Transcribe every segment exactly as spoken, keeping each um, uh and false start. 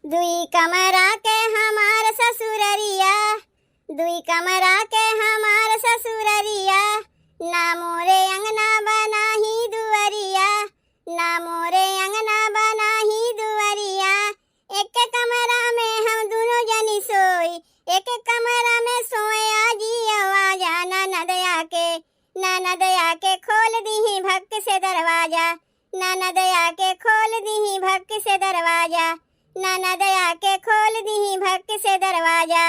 दुई कमरा के हमार ससुररिया, दुई कमरा के हमार ससुररिया, ना मोरे अंगना बा ना ही दुअरिया, ना मोरे अंगना बा ना ही दुअरिया। एक कमरा में हम दुनो जनी सोई, एक कमरा में सोए आजी आवाजा, ननद आके, ननद आके खोल दिही भक से दरवाजा, ननद आके खोल दिही भक से दरवाजा, ननद आके खोल दिही भक से दरवाजा।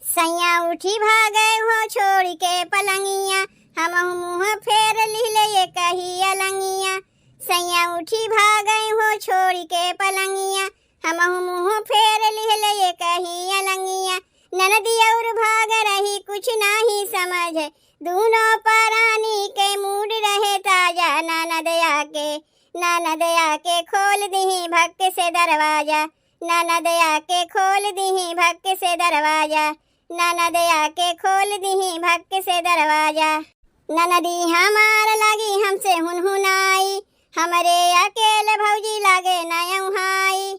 सैया उठी भागे हो छोड़ के पलंगिया, हमहू मुँह फेर लिहले ये कही अलंगिया। सैया उठी भागे हो छोड़ के पलंगिया, हमहू मुँह फेर लिहले ये कही अलंगिया। ननदी और भाग रही कुछ नाही समझ, दूनो परानी के मूड रहे ताजा। ननद आके, ननद आके खोल दिही भक से दरवाजा, ननद आके खोल दिही भक से दरवाजा, ननद आके खोल दिही भक से दरवाजा। ननदी हमार लागी हमसे हुनहुनाई, हमरे अकेल भौजी लागे नयौहाई।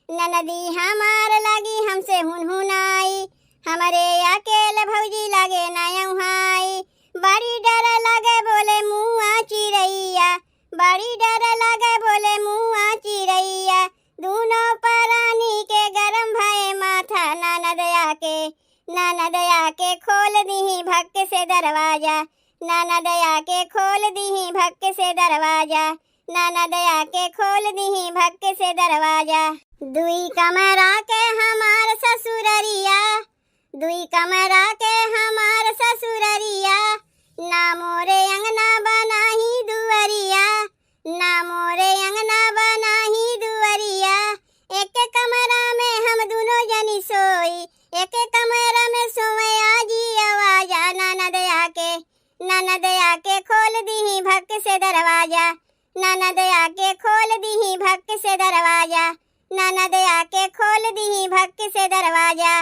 ननदी हमार लागी हमसे हुनहुनाई, हमरे अकेल भौजी लागे नयौहाई। बड़ी डर लागे बोले मुआ चिरैया, बड़ी डर लागे बोले मुआ चिरैया। दूनो परानी के गरम भए माथा, ननद आके, ननद आके खोल दिही भक से दरवाजा, ननद आके खोल दिही भक से दरवाजा, ननद आके खोल दिही भक से दरवाजा। दुई कमरा के हमार ससुररिया, दुई कमरा के हमार ससुररिया, ना मोरे अंगना बा ना ही दुअरिया, ना मोरे अंगना बा ना ही दुअरिया। एक कमरा में हम दुनो जनी सोई, एक कमरा में सोए आजी आवाजा, ननद आके, ननद आके खोल दिही भक से दरवाजा, ननद आके खोल दिही भक से दरवाजा, ननद आके खोल दिही भक से दरवाजा।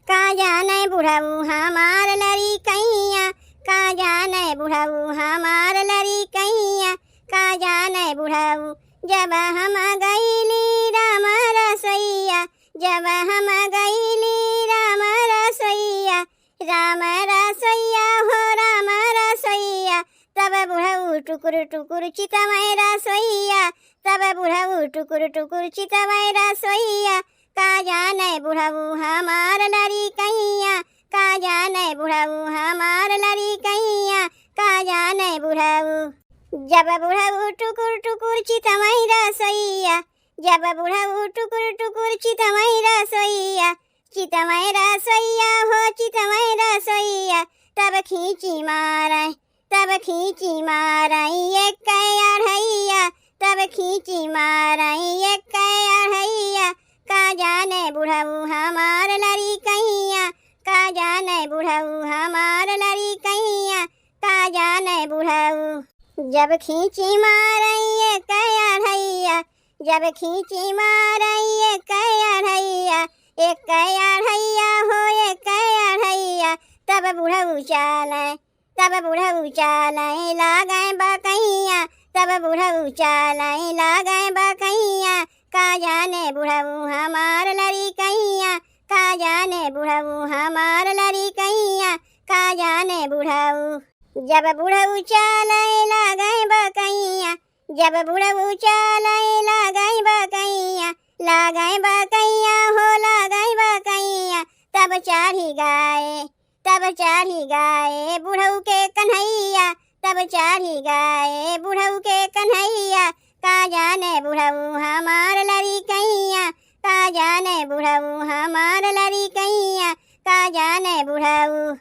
का जाने बुढ़ऊ हमार लड़िकइया, का जाने बुढ़ऊ हमार लड़िकइया, का जाने बुढ़ऊ जब हम गइली राम रसोइया, जब हम गइली राम रसोइया, राम रसोइया हो राम रसोइया, तब बुढ़ऊ टुकुर टुकुर चितवै रसोइया, तब बुढ़ऊ टुकुर टुकुर चितवै रसोइया। का जाने बुढ़ऊ हमार लड़िकइया, का जाने बुढ़ऊ हमार लड़िकइया, का जाने बुढ़ऊ। जब बुढ़ऊ टुकुर टुकुर चितवै रसोइया, जब बुढ़ऊ टुकुर टुकुर चितवै रसोइया, चितवै रसोइया हो चितवै रसोइया, तब खींची मारै, तब खींची मारै एक अढ़ैया, तब खींची मारै एक अढ़ैया। का जाने बुढ़ऊ हमार लड़िकइया, का जाने बुढ़ऊ हमार लड़िकइया, का जाने बुढ़ऊ। जब खींची मारै एक अढ़ैया, जब खींची मारै एक अढ़ैया, एक अढ़ैया हो एक अढ़ैया, तब बुढ़ऊ चालै, तब बुढ़ऊ चालै लागै बकैया, तब बुढ़ऊ चालै लागै बकैया। का जाने बुढ़ऊ हमार लड़िकइया, का जाने बुढ़ऊ हमार लड़िकइया, का जाने बुढ़ऊ। जब बुढ़ऊ चालै लागै बकैया, जब बुढ़ऊ चालै लागै बकैया, लागै बकैया हो लागै बकैया, तब चढ़ी गए, तब चढ़ी गए बुढ़ऊ के कन्हैया, तब चढ़ी गए बुढ़ऊ के कन्हैया। का जाने बुढ़ऊ हमार लड़िकइया, का जाने बुढ़ऊ हमार लड़िकइया, का जाने बुढ़ऊ।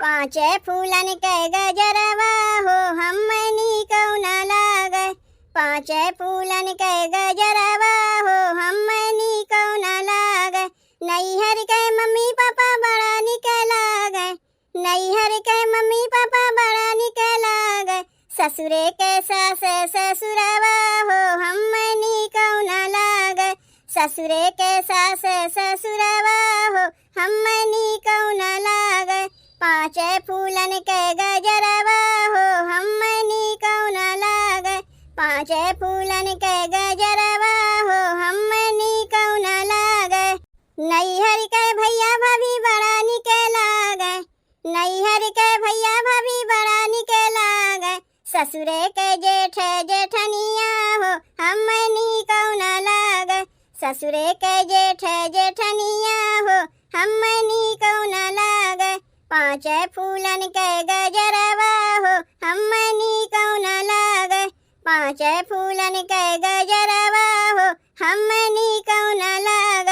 पाँचे फूलन के गजरवा हो हमनी कौना लागे, पाँचे फूलन के गजरवा हो हमनी कौना लागे। नैहर के मम्मी पापा बड़ा निक लागे, नैहर के मम्मी पापा बड़ा निक लागे। ससुरे के सास ससुरवा हो हमनी कौना लागे, ससुरे के सास ससुरवा हो हमनी कौना लागे। पाँचे फूलन के गजरवा हो हमनी कौना लागे, पाँचे फूलन के गजरवा हो हम ससुरे के जेठ जेठनिया हो, हमनी कौन लाग। ससुरे के जेठ जेठनिया हो, हमनी कौन लाग। पाँच फूलन के गजरवा हो, हमनी कौन लाग। पाँच फूलन के गजरवा हो, हमनी कौन लाग।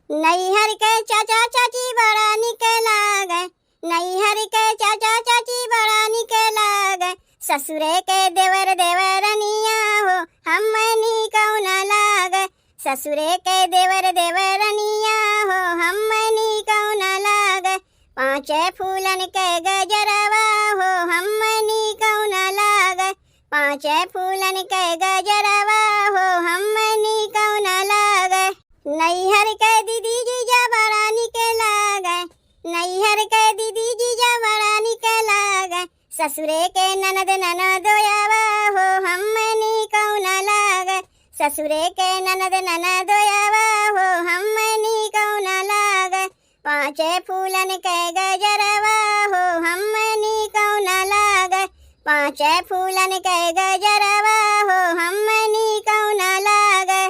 नैहर के चाचा चाची बड़ा निक लागे, नैहर के चाचा चाची बड़ा निक लागे। ससुरे के देवर देवरनिया हो, हमनी कौन लागे। ससुरे के देवर देवरनिया हो, हमनी कौन लागे। पाँच फूलन के गजरवा हो, हमनी कौन लागे। पाँच फूलन के गजरवा हो, हमनी कौन लागे। नैहर के दीदी जीजा बड़ा निक लागे, नैहर के दीदी जीजा बड़ा निक लागे। ससुरे के ननद ननदोयावा हो, हमनी कौन लागे। ससुरे के ननद ननदोयावा हो, हमनी कौन लागे। पाँच फूलन के गजरवा हो, हमनी कौन लागे। पाँच फूलन के गजरवा हो, हमनी कौन लागे।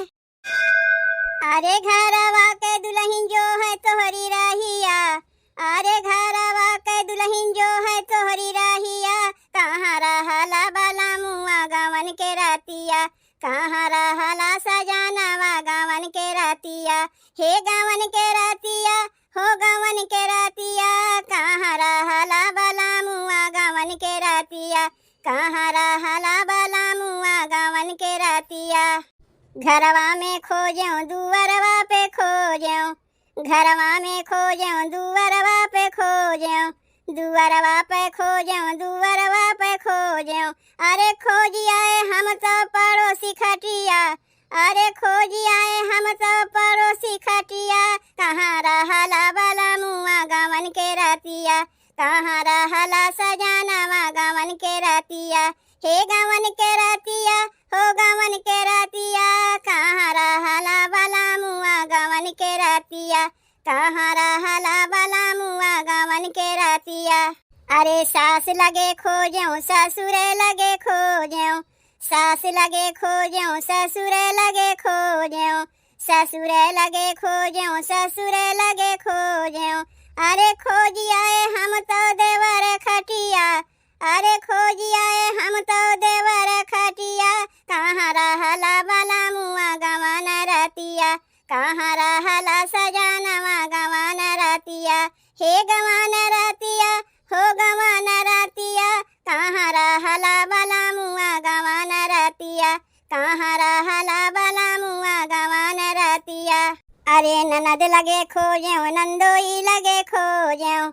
अरे घरवा के दुलहिन जो है तोहरी रहिया, अरे घरवा के दुलहिन जो है तोहरी रहिया, कहाँ रहला बलमुआ गवन के रतिया, कहाँ रहला सजनवा गवन के रतिया, हे गवन के रतिया, हो गवन के रतिया, कहाँ रहला बलमुआ गवन के रतिया, कहाँ रहला बलमुआ गवन के रतिया। घरवा में खोजेउ, दुअरवा पे खोजेउ, घरवा में खोजेउ, दुअरवा पे खोजेउ, दुअरवा पे खोजेउ, दुअरवा पे खोजेउ। अरे खोजि आए हम तो पड़ोसी खटिया, अरे खोजि आए हम तो पड़ोसी खटिया, कहाँ रहला बलमुआ गवन के रतिया, कहाँ रहला सजनवा गवन के रतिया, हे गवन के रतिया, हो गवन के रतिया, कहाँ रहला बलमुआ गवन के रतिया, कहाँ रहला बलमुआ गवन के रतिया। अरे सास लगे खोजेउ, ससुरे लगे खोजेउ, सास लगे खोजेउ, ससुरे लगे खोजेउ, ससुरे लगे खोजेउ, ससुरे लगे खोजेउ। अरे खोजि आए हम तो देवर खटिया, अरे खोजि आए हम तो देवर खटिया, कहाँ रहला बलमुआ गवन रतिया, कहाँ रहला सजनवा गवन रतिया, हे गवन रतिया, हो गवन रतिया, कहाँ रहला बलमुआ गवन रतिया, कहाँ रहला बलमुआ गवन रतिया। अरे ननद लगे खोजेउ, नंदोई लगे खोजेउ,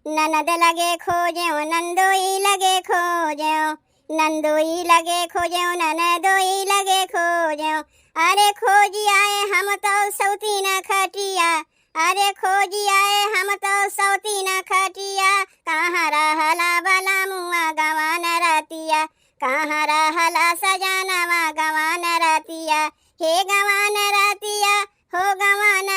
ननद लगे खोजेउ, नंदोई लगे खोजेउ, नंदोई लगे खोजेउ, ननदोई लगे खोजेउ। अरे खोजि आए हम तो सौतीन खटिया, अरे खोजि आए हम तो सौतीन खटिया, कहाँ रहला बलमुआ गवन रतिया, कहाँ रहला सजनवा गवन रतिया, हे गवन रतिया, हो गवन